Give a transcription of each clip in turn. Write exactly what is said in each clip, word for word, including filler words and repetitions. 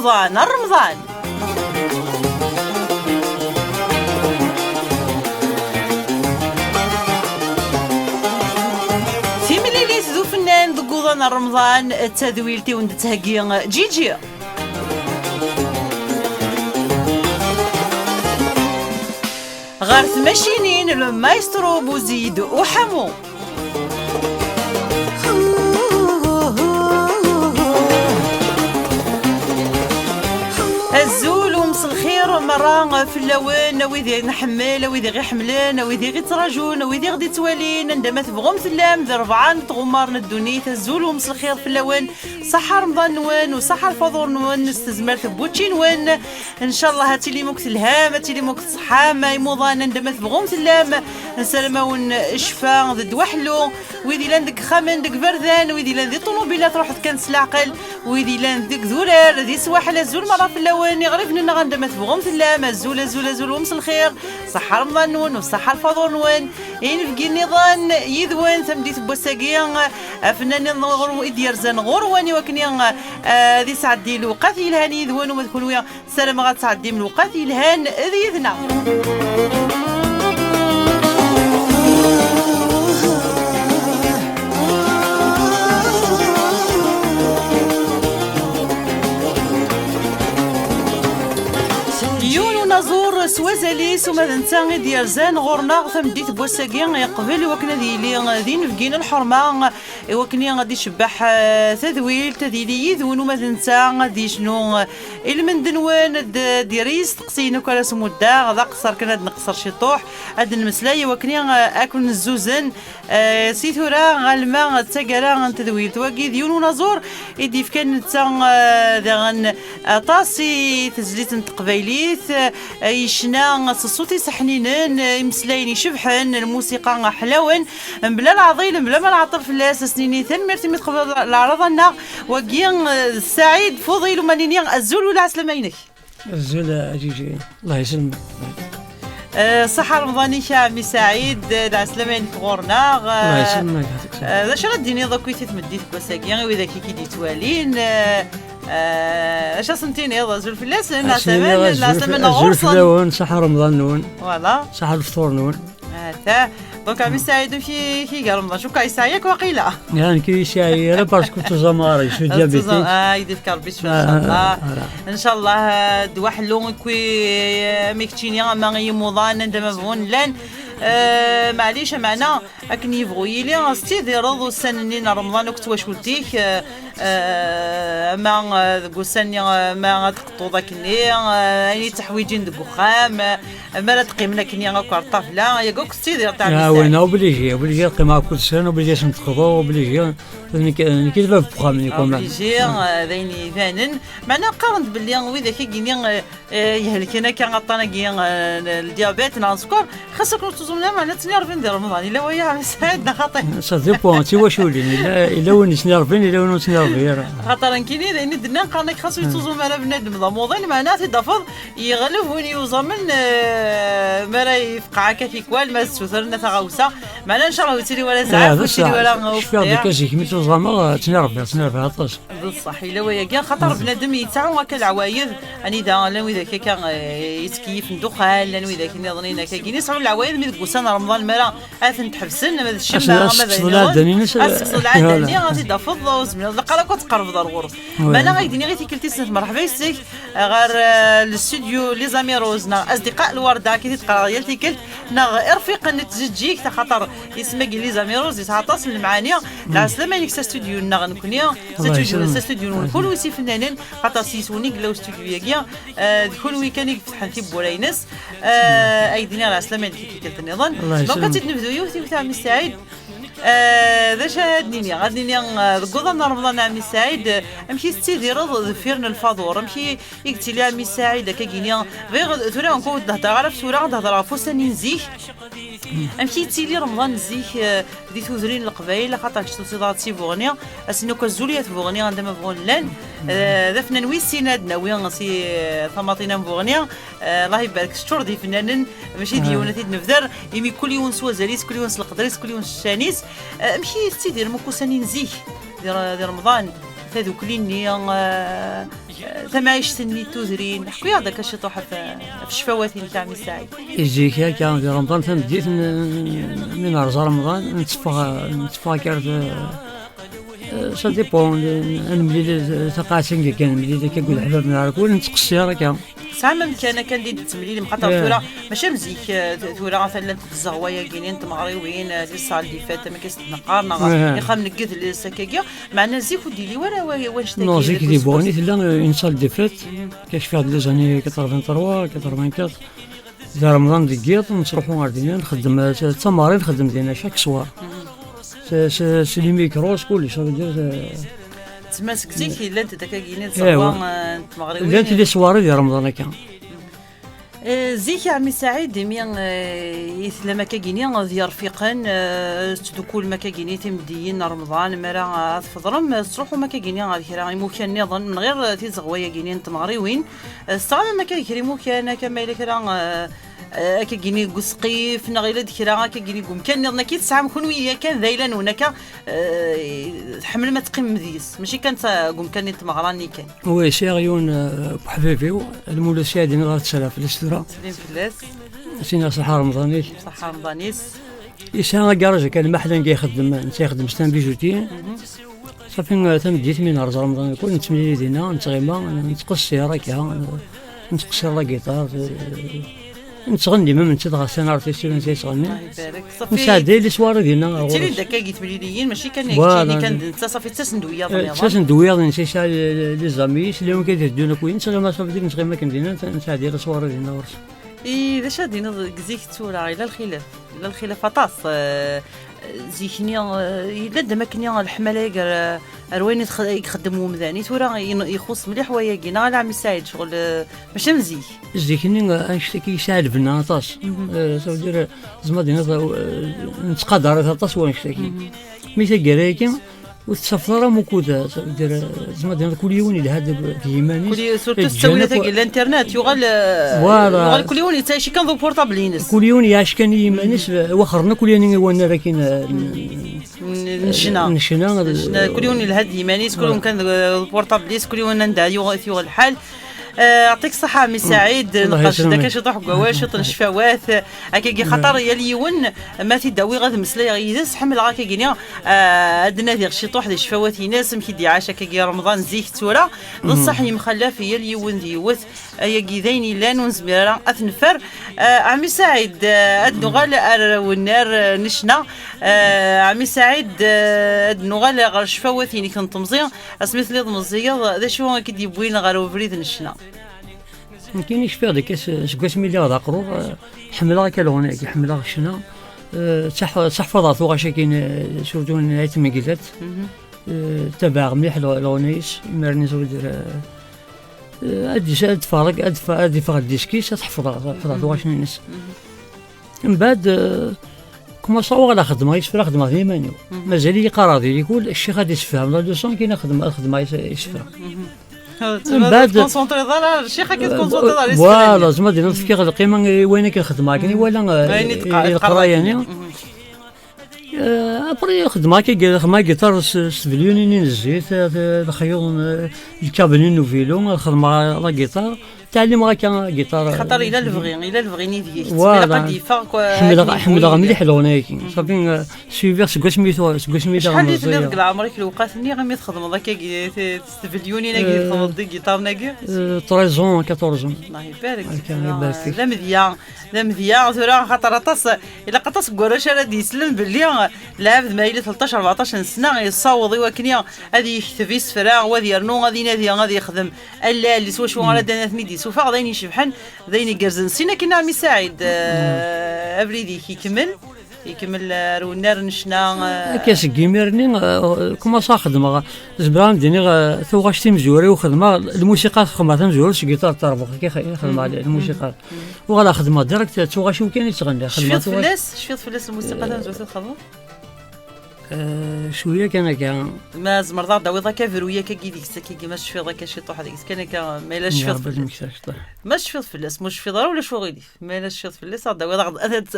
Remḍan, Remḍan. Timlilit d ufennan deg uḍan n Remḍan, d tadwilt i wen-d-tettheggi Gigi. Ɣer tmacinin, le maestro Buzid Uḥamu. Azul umselxir merra fell-awen, a wid i nḥemmel, a wid i ɣ-iḥemmlen, a wid i ɣ-ittrajun, a wid i ɣ-d-ittwalin, anda ma tebɣum tellam, di rebɛa n tɣemmar n ddunit. Azul umselxir fell-awen, ṣaḥa remḍan-nwen u ṣaḥa lfaḍur-nwen s tezmert n wučči-nwen. Ncallah ad tilim akk telham, ad tilim akk tṣeḥḥam, a imuḍan, anda ma tebɣum tellam. Nessaram-awen ccfa d ddwa ḥellu. Wid yellan deg yexxamen, deg iberdan, wid yellan di ṭumubilat, ruḥet kan s leɛqel. Wid yellan deg idurar, di swaḥel, azul merra fell-awen. Iɣriben-nneɣ, anda ma tebɣum tellam, azul, azul, azul, umselxir. Ṣaḥa remḍan-nwen u ṣaḥa lfaḍur-nwen. Inebgi nniḍen yid-wen tameddit n wass-agi, afennan nniḍen ɣur-, i d-yerzan ɣur-wen i wakken, eh, ad isɛeddi lewqat yelhan yid-wen, uma d kenwi. Ssarameɣ ad tɛeddim lewqat yelhan d yid-neɣ. Yiwen unaẓur s wazal-is, uma d netta i d-yerzan ɣur-neɣ tameddit n wass-agi, yeqbel i wakken ad yili d inebgi n lḥerma, i wakken ad d-icebbeḥ, eh, tadwilt, ad yili yid-wen uma d netta, ad d-yecnu, eh, i lmend-nwen, ad d-, ad d-yerr i yisteqsiyen akk ara s-muddeɣ, d aqeṣṣer kan ad nqeṣṣer ciṭuḥ, ad d-nemmeslay i wakken, eh, ad ken-nezzuzen, eh, si tura alma d taggara n tedwilt. Wagi d yiwen unaẓur i d-yefkan netta, eh, daɣen aṭas i tezlit n teqbaylit, eh, yecna s ṣṣut iseḥninen, eh, imeslayen icebḥen, lmusiqa ḥlawen, mebla leɛḍil, mebla ma nɛeṭṭel fell-as, ad s-nini tanemmirt imi tqebleḍ leɛraḍa-nneɣ. Wagi, eh, d Saɛid Fuḍil, uma nini azul u lɛeslama-inek. Azul, a Ǧiǧi. Allah yesselmek. Eh, ṣaḥa remḍan-ik a ɛemmi Saɛid, eh, lɛeslama-inek ɣur-neɣ. Allah yesselmek, yeɛṭik ṣṣeḥḥa. Eh, d acu ara d-tiniḍ akk i tmeddit n wass-agi, i widak i k-id-yettwalin? Eh, eh, acu ad sen-tiniḍ? Azul fell-asen, lɛeslama, lɛeslama-nneɣ ɣur-sen. Azul fell-awen, ṣaḥa remḍan-nwen. Voilà. Ṣaḥa lefṭur-nwen. Ata, donc, a ɛemmi Saɛid, amek i, i iga remḍan? Cukkeɣ yesɛa-yak waqila. Ya, nekk ur yesɛi ara parce que tuẓam ɣer-i, je suis diabétique. Ah, ad k-yefk Rebbi ccfa, ah, ncallah. Ah, voilà. Ncallah, eh, ddwa ḥellu, eh, ama keččini, ama i yimuḍan, anda ma bɣun llan. Eh, maɛlic, meɛna, akken yebɣu yili, tettidireḍ ussan-nni n Remḍan akked twacult-ik, eh, eh, ama, eh, deg ussan-nni, eh, ma ad teqḍuḍ akkenni, eh, ayen i tteḥwiǧin deg uxxam, eh, mi ara d-qqimen akkenni akk ar ṭṭabla, yagi akk tettidireḍ, a ɛemmi Saɛid. Ah, win, obligé, obligé ad qqimeɣ akked-sen, obligé ad sen-d-qḍuɣ, obligé. Nekk, nekk d bab n uxxam-nni, quand même. Obligé, eh, d ayen ibanen. Meɛna qqaren-d belli widak-agi-nni, eh, eh, ihelken akka aṭṭan-agi, eh, n ldiabet neɣ n sskeṛ, xas akken ur ttuẓumen ara, meɛna ttniṛbin di Remḍan. Yella waya, a ɛemmi Saɛid, neɣ xaṭi? Ça dépend, d tiwaculin. Yella, yella win yettniṛbin, yella win ur ttniṛbi ara. Xaṭer nekkini d ayen i d-nnan, qqaren-ak xas ur yettuẓum ara bnadem d amuḍin, meɛna ad t-id-tafeḍ yeɣleb win yuẓamen, eh, mi ara yefqeɛ akka tikwal, ma d-ssutren taɣawsa. Meɛna ncallah ur yettili wala zzɛaf, ur yettili wala ufqiɛ. Cfiɣ-d akka zik mi ttuẓameɣ, eh, ttniṛbiɣ, ttniṛbiɣ aṭas. D ṣṣeḥ, yella wayagi, axaṭer bnadem yettɛu akka leɛwayed, anida llan widak akka, eh, yettkeyyifen ddexxan, llan widak nniḍen akka-agi, yesɛu leɛwayed mi deg wussan n Remḍan, mi ara ad ten-tḥebsen, ama d ccemma, ama d ayen nniḍen, ad sekseḍ lɛadda-nni, ad t-id-tafeḍ, ur zmireḍ, ilaq ara akk ad tqerrbeḍ ar ɣur-s. Meɛna, ad k-d-iniɣ i tikkelt-is, merḥba yes-k, ɣer, eh, le studio Les Amis Roses, neɣ Asdiqa Lwarda, akka i t-id-qqareɣ yal tikkelt, neɣ Irfiqen n Tjeǧǧigt, axaṭer isem-agi Les Amis Roses yesɛa aṭas n lemɛani. Lɛeslama-inek s astudyu-nneɣ nekni, s astudyu-nwen kunwi s ifennanen, axaṭer s yiswen i yella ustudyu-agi, eh, d kunwi kan i ifetḥen tiwwura-ines. Eh, ad k-d-iniɣ lɛeslama-inek i tikkelt nniḍen. Donc, ad tt-id-nebdu yiwet yiwet, a ɛemmi Saɛid. Eh, d acu ad d-nini? Ad nini, eh, deg uḍan n Remḍan, a ɛemmi Saɛid, eh, amek i tettidireḍ deffir n lfaḍur? Amek i, i yettili a ɛemmi Saɛid, akka gini? Bɣiɣ tura, ur d-hedreɣ ara ɣef tura, ad hedreɣ ɣef ussan-nni n zik. Amek i yettili Remḍan n zik, eh, di tudrin n Leqbayel, axaṭer kečč tusiḍ-aɣ-d si Buɣni, ass-nni akk azul i At Buɣni, anda ma bɣun llan. Eh, d afennan wis sin ad d-nawi si, eh, Tamaṭina n Buɣni. Eh, Allah ibarek, teččur d ifennanen, mačči d yiwen ad t-id-nebder, imi kul yiwen s wazal-is, kul yiwen s leqder-is, kul yiwen s ccan-is. Eh, amek i tettidirem akk ussan-nni n zik, di Re-, di Remḍan, tadukli-nni, eh, eh, tamɛict-nni n tudrin. Ḥku-yaɣ-d akka ciṭuḥ ɣef, ɣef ccfawat-inek a ɛemmi Saɛid. Zik akka, di Remḍan tameddit, n-, mi nerẓa Remḍan, netteffeɣ, netteffeɣ akka ar t-, eh, ça dépend, eh, ad nemlil, eh, taqaɛet-agi kan, nemlil akka akked leḥbab n Ɛerkul, nettqeṣṣir akka. Tesɛam amkan akka anda i d-tettemlilim, xaṭer Eh. tura, mačči am zik, eh, t-, tura atan llant tzeɣwa-agi-nni n tmeɣriwin, eh, les salles des fêtes, am akka s-d-neqqar, neɣ Eh. ixxamen n yidles, akkagi. Meɛna zik ur d-yelli wara wa-, wannect-agi. Non, zik di Buɣni tella, euh, une salle des fêtes, Mhm. Kacfiɣ-d les années quatre-vingt-trois, quatre-vingt-quatre. Di Remḍan deg yiḍ, nettruḥu ɣer dinna, nxeddem, euh, d tameɣri nxeddem dinna, chaque soir. Mhm. C'est, c'est, c'est les micros, kullec, ça veut dire, euh, Tsemma seg zik, llant-d akkagi-nni Eh, tzeɣwa, ouais. euh, n tmeɣriwin. Llant les soirées di Remḍan akka. Eh, zik, a ɛemmi Saɛid, imi, eh, i tellam akkagini d yirfiqen, eh, tettdukkulem akkagini timeddiyin n Remḍan, mi ara, eh, ad tfeḍrem, eh, tettruḥum akkagini ɣer kra imukan nniḍen, menɣir, eh, tizeɣwa-yagini n tmeɣriwin, eh, tettɣamam akka kra imukan, akka ma yella kra, eh, eh, akkagini deg usqif, neɣ yella-d kra akkagini deg umkan nniḍen, akka i tesɛam kunwi yakan d ayla-nwen, akka, eh, tḥemmlem ad teqqimem deg-s, mačči kan d ta-, deg umkan n tmeɣra-nni kan. Oui, sɛiɣ yiwen, eh, n uḥbib-iw, Lmulud Sɛid, ad ttsellimeɣ fell-as tura. Ttsellim fell-as. Ad s-iniɣ ṣaḥḥa Remḍan-ik. Ṣaḥḥa Remḍan-is. Yesɛa agaṛaj akka, lmaḥla anga ixeddem, netta ixeddem s tambizutiyin. Mhm. Ṣafi, eh, tameddit mi nerẓa Remḍan, kul nettemlili dinna, nettɣima, nettqeṣṣir akka, nettqeṣṣir la guitare, eh, Nettɣenni, ma netta dɣa c'est un artiste, ur nesɛi yettɣenni. Allah ibarek. Ṣafi. Nesɛedday les soirées dinna ɣer ɣur-s. Ttili-d akka deg temliliyin, mačči kan d Voilà. Keččini kan d netta, ṣafi ttasen-d wiyaḍ Eh, nniḍen. Ttasen-d wiyaḍ, netta yesɛa les, les amis-is, llan kan iteddun akk, nettɣima, ṣafi, nettɣima kan dinna, netta, nesɛedday les soirées dinna ɣur-s. I d acu ad d-tiniḍ deg zik d tura, yella lxilaf, yella lxilaf aṭas, eh, zik-nni, eh, yella-d am akken leḥmala gar, eh, ar wayen i tx-, i ixeddem umdan. I tura in-, ixuṣ mliḥ wayagi, neɣ ala ɛemmi Saɛid, ccɣel, eh, mačči am zik. Zik-nni, eh, annect-agi yesɛa lbenna aṭas. Mhm. Eh, ça veut dire, eh, tzemreḍ ad d-tiniḍ, eh, nettqadar-it aṭas wannect-agi. Mhm. Mi taggara-agi, ur tettafeḍ ara amukud, eh, ça veut dire, eh, tzemreḍ ad d-tiniḍ kul yiwen yelha deg, deg yiman-is. Kul yi-, surtout s ttawilat-agi n l'internet, yuɣal, eh, Voilà. Yuɣal kul yiwen yettɛici kan d uportable-ines. Kul yiwen yeɛic kan i yiman-is, eh, waxren akk, kul yiwen i wannar akin, eh, N-, n ccna. N ccna, N ccna, kul yiwen yelha d yiman-is, kul yiwen kan d, d portable-is, kul yiwen anda yuɣ-, yuɣ lḥal. Eh, aɛṭik ṣṣeḥḥa, a ɛemmi Saɛid, Allah nqaj-d yesselmek. Akka ciṭuḥ n wawal, ciṭ n ccfawat, eh, akkagi, xaṭer yal yiwen, ma t-id-awiɣ ad mmeslayeɣ yid-s, ḥemmleɣ akkagini, eh, ad d-nadiɣ ciṭuḥ di ccfawat-ines, amek i d-iɛac akkagi Remḍan zik d tura, d ṣṣeḥ yemxallaf yal yiwen d yiwet, ayagi d ayen yellan, ur nezmir ara ad t-neffer. Eh, a ɛemmi Saɛid, eh, ad nuɣal ar wennar, eh, n ccna. Eh, a ɛemmi Saɛid, eh, ad nuɣal ɣer ccfawat-inek n temẓi. Asmi telliḍ meẓẓiyeḍ, d acu i k-id-yewwin ɣer ubrid n ccna? Nekkini cfiɣ-d akka s-, seg wasmi lliɣ d aqrur, eh, ḥemmleɣ akka leɣna-agi, ḥemmleɣ ccna. Eh, ttaḥ-, ttaḥfaḍeɣ tuɣac-agi, eh, surtout n Ayt Mengellat. Mhm. Eh, tabaɛeɣ mliḥ le-, leɣna-is, imir-nni ẓewder, eh, eh, ad d-, ad d-teffeɣ, ad d-teffeɣ, ad d-iffeɣ disk-is, ad t-ḥefḍeɣ, ad ḥefḍeɣ tuɣac-ines. Mhm. Mbeɛd, eh, kumaṣaɣ uɣaleɣ xeddmeɣ isefra, xeddmeɣ d iman-iw. Mhm. Mazal-iyi qqareɣ di likul, ccix ad d-issefhem la leçon, akin ad xedmeɣ, ad xedmeɣ is-, isefra. Mhm. Mbeɛd, tkonsentriḍ ara, ccix akin tkonsentriḍ ara voilà, isefra-nni. Zma d-iniḍ fkiɣ lqima i wayen akken xeddmeɣ, akken i wala, eh, ayen i teqra-, i leqraya-nni. Mhm. Eh, après, xedmeɣ akka, xedmeɣ agiṭar s, s tbelyunin n zzit, eh, lexyuḍ n, eh, lkabel n uvilu, xedmeɣ la guitare, ttɛellimeɣ akka agiṭar. Xaṭer yella lebɣi, yella lebɣi-nni deg-k. Voilà. Ilaq ad d-yeffeɣ, ḥemmleɣ, ḥemmleɣ mliḥ leɣna-agi. Mhm. Ṣafi, eh, suiviɣ seg wasmi tu-, seg wasmi d aɣenna meẓẓiyeɣ. Acḥal i telliḍ deg leɛmer-ik lewqat-nni, imi txedmeḍ akka gi-, t-, s tbelyunin-agi, eh, txedmeḍ di giṭaren-agi? Eh, treize ans, quatorze ans. Allah ibarek. Akka, ibarek. D amedya. D amedya, tura xaṭer aṭas, ilaq aṭas n warrac ara d-yeslen belli lɛebd ma yili tleṭṭac rbeɛṭac n sna, yessaweḍ i wakken ad yekteb isefra, u ad yernu, ad inadi, ad yexdem allal s wacu ara d-, ad ten-id-yessufeɣ, d ayen icebḥen, d ayen igerrzen. Sin akin a ɛemmi Saɛid, eh, abrid-ik ikemmel, ikemmel ar wennar n ccna, eh. Akka seg imir-nni, eh, kumaṣaɣ xedmeɣ, zemreɣ ad m-d-iniɣ, eh, tuɣac timezwura i xedmeɣ, lmusiqa xedmeɣ tamezwarut s giṭar d tarbuxt, akka i xedmeɣ lmusiqa. Uɣaleɣ xedmeɣ direct, d tuɣac-iw kan i ttɣenniɣ. Xedmeɣ tuɣac. Tecfiḍ fell-as? Tecfiḍ fell-as lmusiqa tamezwarut i txedmeḍ? Eh, cwiya kan akka. Ma tzemreḍ ad aɣ-d-tawiḍ akka abru-yak-agi deg-s, akkagi, ma tecfiḍ akka ciṭuḥ deg-s, kan akka, ma yella tecfiḍ fell-as. Ya Rebbi, ad d-mmektiɣ ciṭuḥ. Ma tecfiḍ fell-as, ma ur tecfiḍ ara, ulac uɣilif. Ma yella tecfiḍ fell-as, ad d-tawiḍ, ad, ad,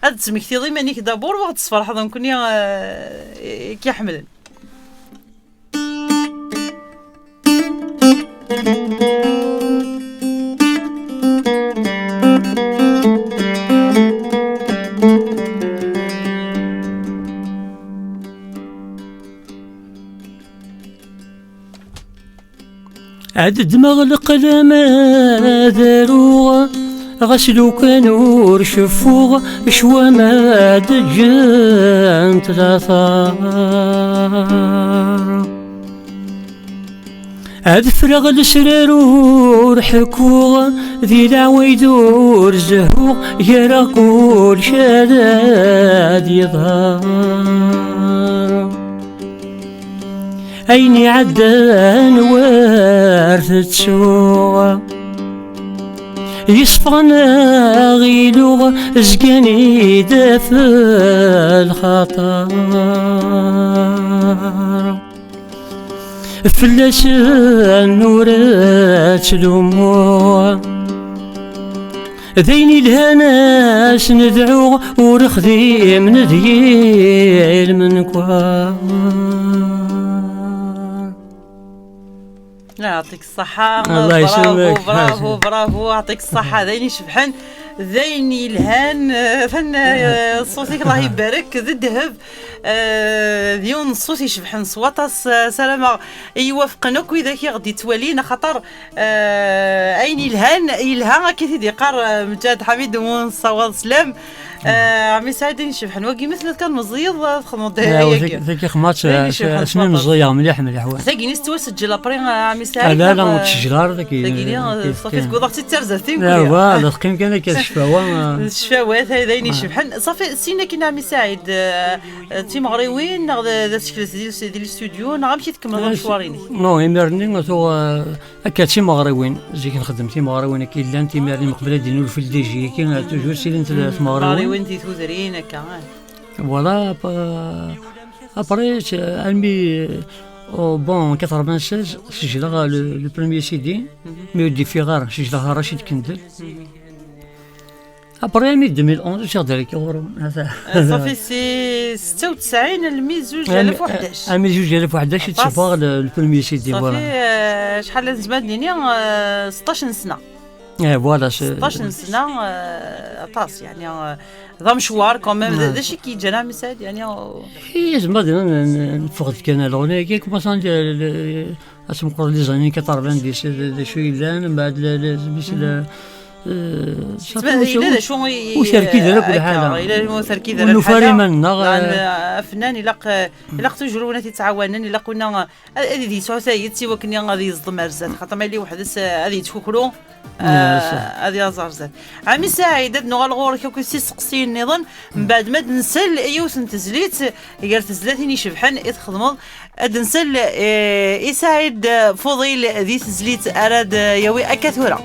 ad d-tesmektiḍ iman-ik d'abord, u ad ɣ-d-tesferḥeḍ nekkni, eh, i k-iḥemmlen. Ad ddmeɣ leqlam ad aruɣ, ɣas lukan ur ceffuɣ, ccwam ad ǧǧent later. Ad ffreɣ lesrar ur ḥekkuɣ, di leɛwayed ur zehhuɣ, gar-aɣ kullec ad, ad yeḍher. Ayen iɛeddan war tettuɣ, yesfɣen aɣiluɣ, zgan-id ɣef lxaṭer. Fell-asen ur ttlummuɣ, d ayen ilhan ad sen-dɛuɣ, ur xdimen deg-i lmenkwa. يعطيك الصحة. الله يسلمك. Bravo, bravo, bravo. يعطيك الصحة. D ayen icebḥen, d ayen yelhan. Atan, eh, ṣṣut-ik, الله يبارك, d ddheb. Eh, d yiwen n ṣṣut icebḥen s waṭas. Eh, ssarameɣ i iwafqen akk widak i ɣ-d-ittwalin, axaṭer, eh, ayen yelhan, yelha, akka i t-id-iqqar, eh, Mǧahed Ḥamid, u nessawaḍ sslam. Eh, ɛemmi Saɛid, ayen icebḥen wagi, ma telliḍ kan meẓẓiyeḍ, eh, txedmeḍ aya kan. Tagi xmat, ayen icebḥen s waṭas. Asmi meẓẓiyeɣ mliḥ, mliḥ, wa. Tagini tettwaseǧǧel après, eh, ɛemmi Saɛid, tagi neɣ, eh, tettjel ara, tagi, tagini, eh, ṣafi, tewweḍ-aɣ-tt-id d tarzeft-iw. Ah, voilà, teqqim kan akka ccfawa, eh. Ccfawat, ay d ayen icebḥen. Ṣafi, sin akin, ɛemmi Saɛid, eh, eh, d timeɣriwin, neɣ d, d asekles di, di listudyu, neɣ amek i tkemmleḍ amecwar-inek? Non, imir-nni, tuɣ, eh, Akka d timeɣriwin, zik nxeddem timeɣriwin akka i llant imir-nni, meqbel ad d-innulfu le D J-agi, toujours silint tmeɣriwin. Timeɣriwin di tudrin akka, eh. Voilà, ap-, après, c'est, almi, oh, bon, en quatre-vingt-seize, sejleɣ le, le premier C D, mais ur d-yeffiɣ ara, sejleɣ Rachid Kendel. Après, mi deux mille onze, usiɣ-d ar akka ɣur-wen. Eh, ṣafi, si setta u tesɛin almi zuǧ alaf u ḥdac. Almi zuǧ alaf u ḥdac i d-teffeɣ le, le premier C D, voilà. Ṣafi, eh, acḥal n zzman ad nini, eh, seṭṭac n sna. Eh, voilà, c'est seṭṭac n sna, eh, aṭas, yeɛni, eh, d amecwar, quand même. D, d acu i k-yeǧǧan, a Messaɛid, yeɛni, oh. Eh, zma d, n-, n-, neffeɣ-d kan ar leɣna-agi, commençant de, de, Ad tmeqqreḍ les années quatre-vingt-dix, d, d acu yellan, mbeɛd la, la, mis la, eh, yella d acu i, ur terkid ara kul ḥala. Yella ur terkid ara kul ḥala. Ur nufi ara iman-nneɣ, eh. Afennan ilaq, eh, ilaq toujours win ad t-yettɛawanen, ilaq win, eh, ad, ad yesɛu tayet i wakken ad yeẓḍem ar zdat, xaṭer ma yella weḥd-s, eh, ad yettkukru, eh, ad yaẓ ar zdat. Ɛemmi Saɛid, ad nuɣal ɣur-k akk s isteqsiyen nniḍen, mbeɛd ma d-nsel i yiwet n tezlit, gar tezlatin icebḥen i txedmeḍ, ad nsel, eh, i Saɛid Fuḍil di tezlit ara d-yawi akka tura.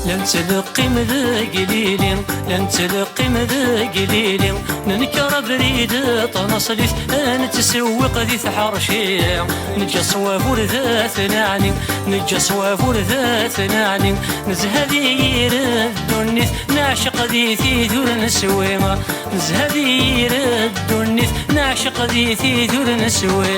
La nettleqqim deg lili, la nettleqqim deg lili, nenker abrid n tnaṣlit, nettssewwiq di tḥerci, neǧǧa ṣṣwab ur d at neɛni, neǧǧa ṣṣwab ur d at neɛni, nezha di yir ddunit, neɛceq di tid ur neswi. Nezha di yir ddunit, neɛceq di tid ur neswi.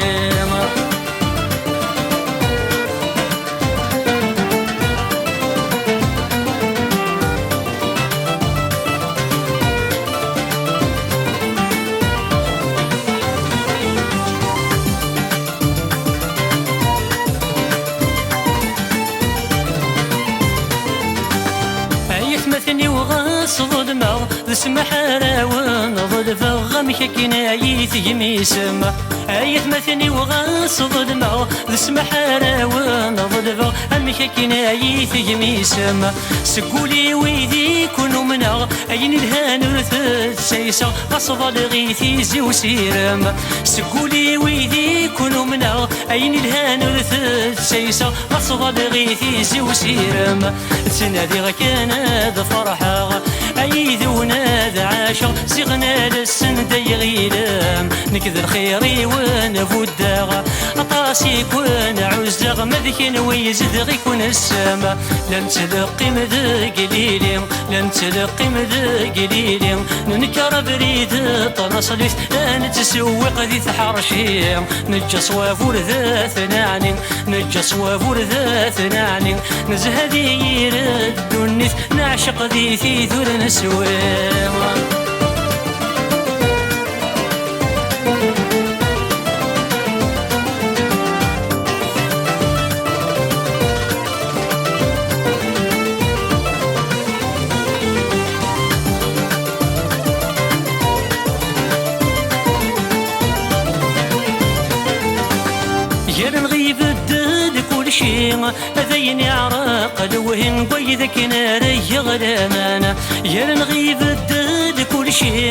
Ay atmaten-iw ɣas ḍelmeɣ, D ssmaḥ ara wen-ḍelbeɣ, amek akken ay tegmisem? Ay atmaten-iw, ɣas ḍelmeɣ, d ssmaḥ ara wen-ḍelbeɣ, amek akken ay tegmisem? Seg wul-iw i di kun umneɣ, ayen ilhan ur t-ttayseɣ, ɣas ḍalleɣ i tizi usirem. Seg wul-iw i di kun umneɣ, ayen ilhan ur t-ttayseɣ, ɣas ḍalleɣ i tizi usirem. Ttnadiɣ kan ad ferḥeɣ, aydi-wen ad ɛaceɣ, ziɣen alsen d ay ɣilem. Nekk d lxir-iwen buddeɣ, aṭas i kun-ɛuzzeɣ, ma d kenwi zedɣ-ikun ssem. La nettleqqim deg lili, la nettleqqim deg lili, nenker abrid ṭnaṣlit, la nettsewwiq di tḥerci, neǧǧa ṣṣwab ur d at-neɛni, neǧǧa ṣṣwab ur d at-neɛni, nezha di yir ddunit, neɛceq di tid ur neswi. Gar-nneɣ ibeddel kulci, ad ayen iɛreq lewhi n wayd akken ara geɣ laman. Gar-nneɣ ibeddel kulci,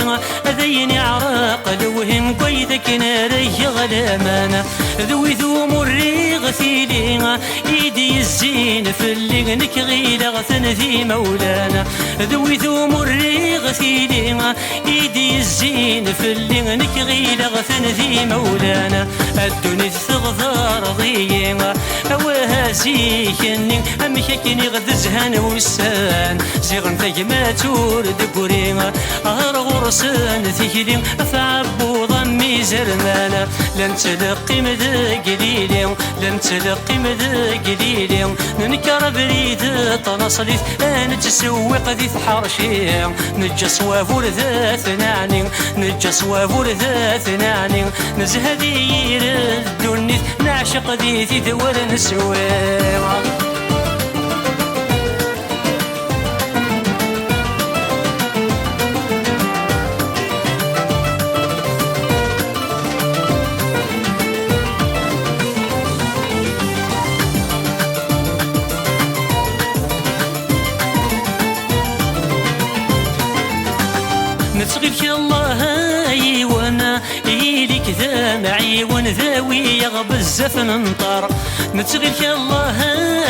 ad ayen iɛreq lewhi n wayd akken ara geɣ laman. D wid umi ur rriɣ tili, i d-yezzin fell-i, nekk ɣileɣ-ten d imawlan. D wid umi ur rriɣ tili, i d-yezzin fell-i, nekk ɣileɣ-ten d imawlan. A ddunit, teɣderḍ-iyi, awah a zik-nni, amek akken i ɣ-d-zhan wussan. Ziɣen tagmat ur d-tegri, ar ɣur-sen tikli, ɣef ɛebbuḍ am izerman. La nettleqqim deg lili, la nettleqqim deg lili, nenker abrid ṭnaṣlit, ad nettsewwiq di tḥerci, neǧǧa ṣṣwab ur d at-neɛni, neǧǧa ṣṣwab ur d at-neɛni, nezha di yir ddunit, neɛceq di tid ur neswi. Nettɣil-k Allah a yiwen, ili-k d amɛiwen, dawi-yaɣ bezzaf nenṭer. Nettɣil-k Allah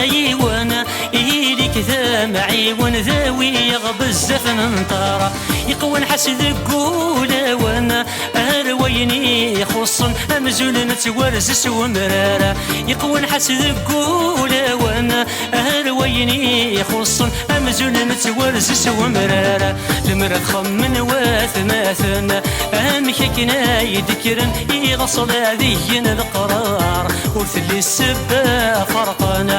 a yiwen, ili-k d amɛiwen, dawi-yaɣ bezzaf nenṭer. Yeqwa nnḥas deg wulawen, ar wayen ixuṣṣen amzun nettwarez s umrar. Yeqwa nnḥas deg wulawen, ar wayen ixuṣṣen amzun nettwarez s umrar. Lemmer ad xemmen watmaten, amek akken ay d-kkren iɣeṣladen leqrar, ur telli ssebba ferqen,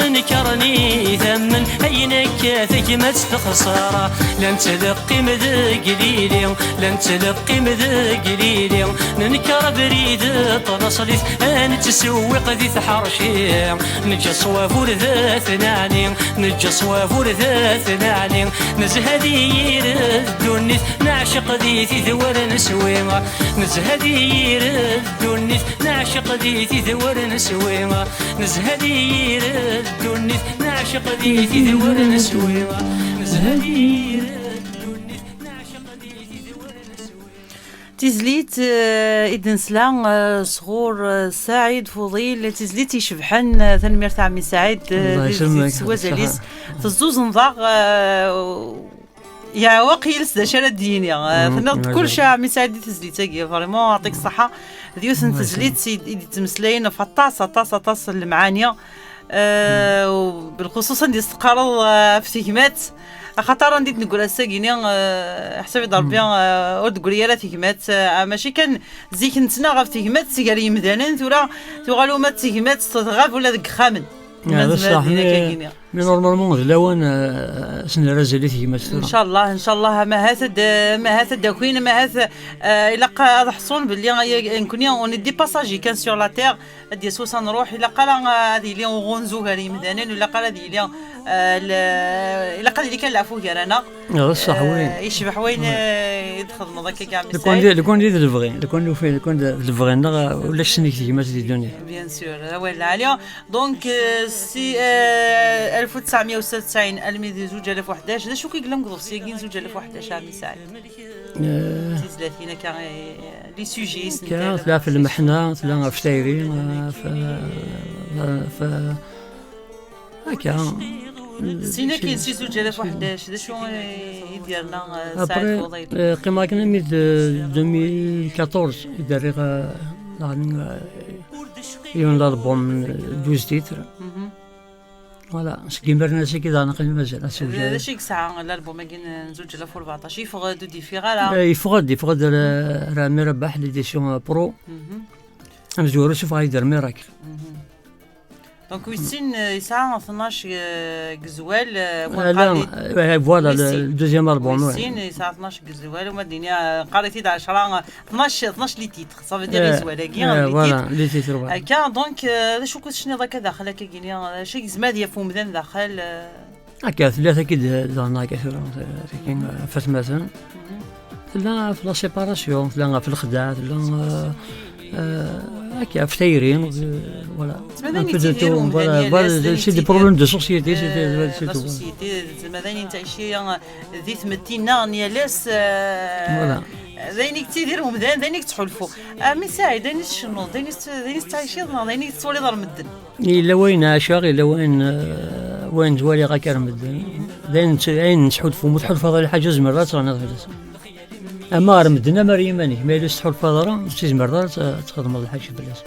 nekren idammen, ayen akka tagmat texṣer. La nettleqqim deg lili, la nettleqqim deg lili, nenker abrid ṭnaṣlit, ad nettsewwiq di tḥerci, neǧǧa ṣṣwab ur d at-neɛni, neǧǧa ṣṣwab ur d at-neɛni, nezha di yir ddunit, neɛceq di tid ur neswi, nezha di yir ddunit, neɛceq di tid ur neswi, nezha di yir ddunit, neɛceq di tid ur neswi, nezha di yir ddunit, neɛceq di tid ur neswi. Tizlit, eh, i d-nesla, eh, sɣur, eh, Saɛid Fuḍil, tizlit icebḥen, eh, tanemmirt a ɛemmi Saɛid, eh, Allah di, yesellmek, s wazal-is. Tezzuzneḍ-aɣ, eh, yeɛweq yiles d acu ara d-yini. Eh, tenniḍ-d kullec a ɛemmi Saɛid di tizlit-agi, vraiment, yeɛṭik ṣṣeḥḥa. D yiwet n tezlit i, i d-yettmeslayen ɣef aṭas, aṭas, aṭas n lemɛani. Eh, u bilxuṣuṣ anda i s-teqqareḍ, eh, ɣef tegmat, axaṭer anda i d-neggra ass-agi-ni, eh, ḥsab-id Ṛebbi, eh, ur d-tegri ara tegmat, eh, mačči kan zik nettnaɣ ɣef tegmat gar yemdanen, tura tuɣal uma d tegmat tɣab ula deg yexxamen. Ma nezmer ad d-nini akka-gini. Mais normalement, d lawan, euh, ad sen-nerr azal i tegmat tura. Ncallah, ncallah, ma hat ad, ma hat ad d-akin, ma hat, euh, ilaq ad ḥṣun belli, euh, nekkni, on est des passagers kan sur la terre, ad d-yas wass ad nruḥ, ilaq ara, euh, ad yili uɣunzu gar yimdanen, ilaq ara ad yili, euh, le-, ilaq ad yili kan leɛfu gar-aneɣ. Ah, d ṣṣeḥ, oui. Euh, yecbeḥ wayen, euh, i d-txedmeḍ akka, Ɛmi Saɛid. Lukan d, lukan d lebɣi, lukan d lebɣi-nneɣ, ulac sennig tegmat di ddunit. Bien sûr, awal lɛali. Donc, euh, si, euh, ألف وتسعمية وستة وتسعين almi d zuǧ alaf u ḥdac, d acu i yellan deg uḍebsi-agi n zuǧ alaf u ḥdac, a Ɛmi Saɛid? Eh, tizlatin akka, eh, les sujets, akka, tella ɣef lmeḥna, tella ɣef tayri, eh, f, f, f, akka. Sin akin, si zuǧ alaf u ḥdac, d acu i d-yerna, eh, Saɛid Fuḍil? Après, eh, qqimeɣ akken armi d deux mille quatorze i d-rriɣ, eh, daɣen, eh, yiwen l'album, eh, douze titres. Voilà, seg imiren-a seg daɣen aql-i mazal, asewjal. D acu i yesɛa l'album-agi n zuǧ alaf u rbeɛṭac? Yeffeɣ-d, ur d-yeffiɣ ara? Eh, yeffeɣ-d, yeffeɣ-d ar, ar Ɛmi Rabaḥ, l'édition, eh, Pro. Amezwaru suffɣeɣ-d ar Miracle. Donc, wis sin, eh, yesɛa tnac, eh, gezwal, eh, ala, eh, voilà, le, le deuxième album, wis sin, yesɛa tnac gezwal, uma d-nini, eh, qqar-it-id ɛecra, tnac, tnac les titres, ça veut dire, eh, les titres. Voilà, les titres, voilà. Akka, donc, eh, d acu i tecniḍ akka daxel, akka gini, eh, d acu i yezmer ad yaf umdan daxel, eh? Akka, tella tagi d-, daɣen akka tura, tagi, eh, Fatma-ten. Tella ɣef la séparation, tella ɣef lexdeɛ, tella, eh, eh, akka, ɣef tayri, eh, voilà. Un peu de tout, voilà, voilà, c'est des problèmes de société, c'est, c'est, c'est tout, voilà. Tma d ayen i nettɛici, eh, di tmetti-nneɣ n yal ass, eh, d ayen i yettidir umdan, d ayen i yettḥulfu. A Ɛmi Saɛid, d ayen i tcennuḍ, d ayen i tett-, d ayen i tettɛiciḍ, neɣ d ayen i tettwaliḍ ɣer medden? Yella wayen ɛaceɣ, yella wayen, eh, wayen ttwaliɣ akka ɣer medden. D ayen tt-, ayen nettḥulfu, ma tḥulfaḍ ɣer lḥaǧa, tzemreḍ ad teɣniḍ fell-as. Ama ɣer medden, ama ɣer yiman-ik, ma yella ur tettḥulfaḍ ara, ur tezmireḍ ara ad, ad txedmeḍ lḥaǧa fell-as.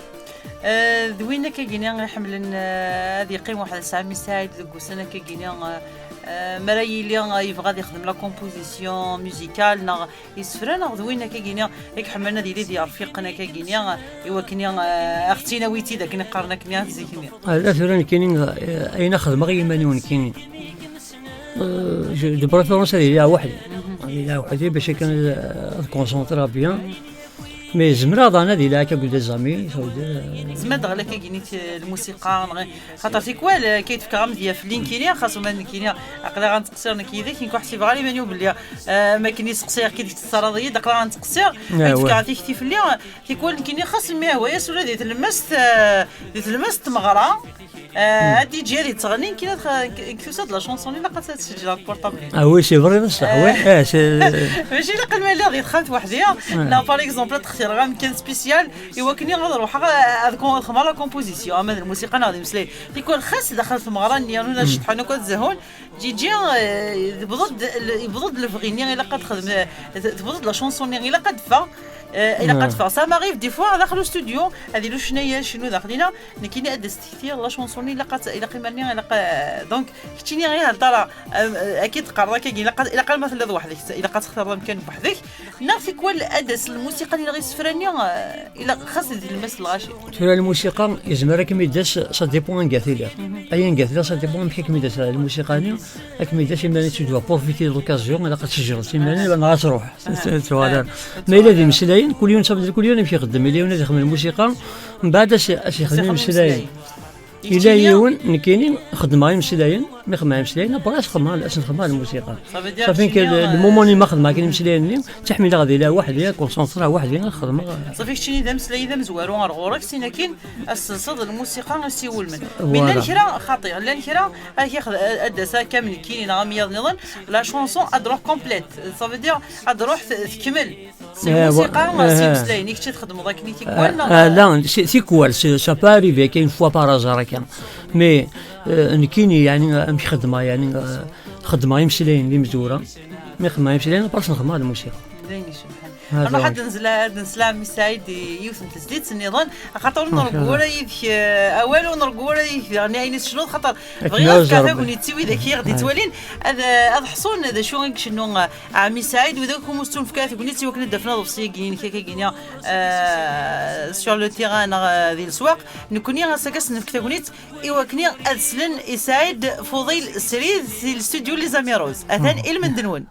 Eh, d win akka gini iḥemmlen, eh, ad yeqqim weḥd-s Ɛmi Saɛid deg wussan akka gini, eh, eh, mi ara yili, eh, yebɣa ad yexdem la composition musicale, neɣ isefra, neɣ d win akka gini i iḥemmlen ad yili d yirfiqen akka gini, eh, i wakken, eh, ad ɣ-tt-inawi-tt-id akken i qqaren akken zik-nni. Ah, la, tura nekkini, eh, ayen xedmeɣ i yiman-iw nekkini. Euh, je, de préférence, ad iliɣ weḥd-i. Ad iliɣ weḥd-i bac akken ad, ad concentré bien. Mais zemreɣ daɣen ad iliɣ akka akked des amis, ça veut dire, euh, tezmer daɣen akka gini lmusiqa, neɣ, xaṭer tikwal, euh, akka i d-fkeɣ amedya fell-i nekkini, xas uma d nekkini aql-aɣ ad nettqeṣṣir nekk yid-k, nekk ur ḥsibeɣ ara iman-iw belli, euh, ma akken i seqsayeɣ-k-id, tettaraḍ-iyi-d, aql-aɣ ad nettqeṣṣir, ah, ad d-fkeɣ tikti fell-i, tikwal nekkini xas mi ihwa-yas ula di tlemmast, euh, di tlemmast n tmeɣra, Eh, ad d-yeǧǧi ad yettɣenni, nekkini ad x-, tusa-d la chanson, ilaq ad tt-, ad teǧǧ ɣer portable. Ah oui, c'est vrai, d ṣṣeḥ, oui. Eh, c'est mačči ilaq ma lliɣ di texxamt weḥd-i, neɣ, par exemple, ad xtireɣ amkan spécial, i wakken ad ruḥeɣ ad, ad xedmeɣ la composition, ama d lmusiqa neɣ d imeslayen. Tikwal xas daxel tmeɣra-nni, yernu ad ceṭṭḥen akk ad zehun, Gigi, eh, yewweḍ-d l-, yewweḍ-d lebɣi-nni, ilaq ad xedm-, eh, t-, tewweḍ-d la chanson-nni, ilaq ad teffeɣ, eh, ilaq ad teffeɣ. Ça m'arrive des fois, daxel ustudio, ad yili ucennay icnu daxel-ina, nekkini ad d-as-tekti la chanson-nni, ilaq ad, ilaq iman-nni, ilaq, eh, donc, keččini i heddeṛ, eh, akka i d-teqqareḍ akka, ilaq, ilaq alma telliḍ weḥd-k, ilaq ad textireḍ amkan weḥd-k, neɣ tikwal ad d-tas lmusiqa-nni neɣ isefra-nni, eh, ilaq xas di tlemmast n lɣaci. Tura lmusiqa, yezmer ad kem-id-tas, ça dépend anga tiliḍ. Ay anga tiliḍ, ça dépend amek ad kem-id-tas lmusiqa-nni, ad kem-id-tas iman-ik, tu dois profiter de l'occasion, ilaq ad tejreḍ s iman-im, neɣ ad truḥ. Ah. Voilà. Ma yella d imeslayen, kul yiwen, ça veut dire kul yiwen amek ixeddem. Yella yiwen ad ixdem lmusiqa, mbeɛd ad s-, ad s-ixdem imeslayen. Yella yiwen, nekkini, xeddmeɣ imeslayen, mi xedmeɣ imeslayen, après ad xedmeɣ, ad sen-xedmeɣ lmusiqa. Ça veut dire, safi, keččini, le, le moment-nni ma xedmeɣ kan imeslayen-nni, ttḥemmileɣ di la weḥd-i, ad concentré weḥd-i, ad xedmeɣ. Safi, keččini d ameslay d amezwaru ɣer ɣur-k, sin akin ad s-telseḍ lmusiqa i s-iwulmen. Mi llan kra, xaṭi, llan kra, ad k-ixd-, ad d-tas akka am nekkini neɣ am yiḍ nniḍen, la chanson ad d-truḥ complète. Ça veut dire, ad d-truḥ t-, tekmel. Si lmusiqa, si imeslayen, i kečč i txedmeḍ akken i tikwal, neɣ? Ah, la, si, tikwal, si, ça peut arriver, akka, une fois par hasard, akka. Mais, euh, nekkini, yeɛni, amek xeddmeɣ, yeɛni, euh, xeddmeɣ imeslayen d imezwura. Mi xeddmeɣ imeslayen, après nxeddmeɣ lmusiqa. D ayen icebḥen. Nruḥ ad d-nsel, ad nsel ɛemmi Saɛid i yiwet n tezlit nniḍen, axaṭer ur nreggu ara yid-k, eh, awal, ur nreggu ara yid-k daɣen ayen i tecnuḍ, xaṭer bɣiɣ ad fkeɣ tagnit i wid-ak i ɣ-d-ittwalin, ad, eh, ad ḥṣun d acu i icennu, eh, ɛemmi Saɛid, wid akk umi s-ttunefk ara tagnit i wakken ad d-afen aḍebsi-agi-inek, akka-agi-ni, eh, sur le terrain neɣ, eh, di leswaq. Nekkni ass-agi ad sen-nefk tagnit i wakken ad slen i Saɛid Fuḍil Srid si studio Les Amiraux. Atan i lmend-nwen.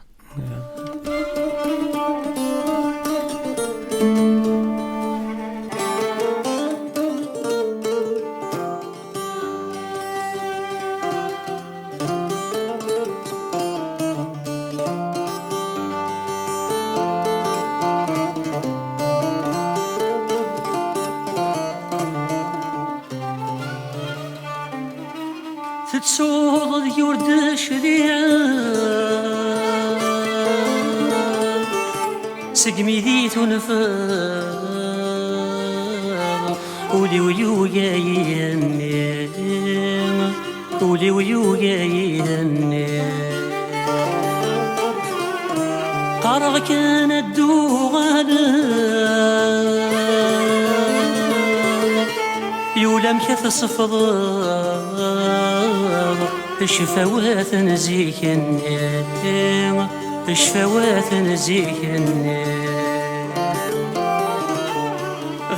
Tettuḍ deg ur d-cliɛeɣ, segmi di tunfeḍ, ul-iw yuga-yi, ul-iw yuga-yi. Qqareɣ kan ad d-uɣaleɣ, yula amek ad tesfeḍ ccfawat n zik-nni, ccfawat n zik-nni.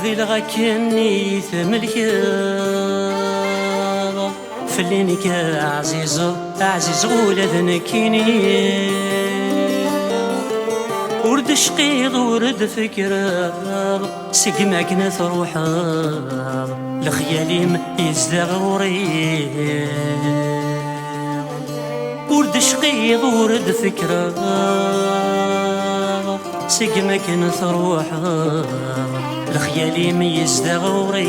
Ɣileɣ akken i yi-tmelkeḍ, fell-i nekk ɛzizeḍ, ɛzizeɣ ula d nekkini. Ur d-tecqiḍ, ur d-tfekreḍ, segmi akken truḥeḍ, lexyal-im yezdeɣ ɣur-i. Ur d-tecqiḍ, ur d-tfekreḍ, segmi akken truḥeḍ, lexyal-im yezdeɣ ɣur-i.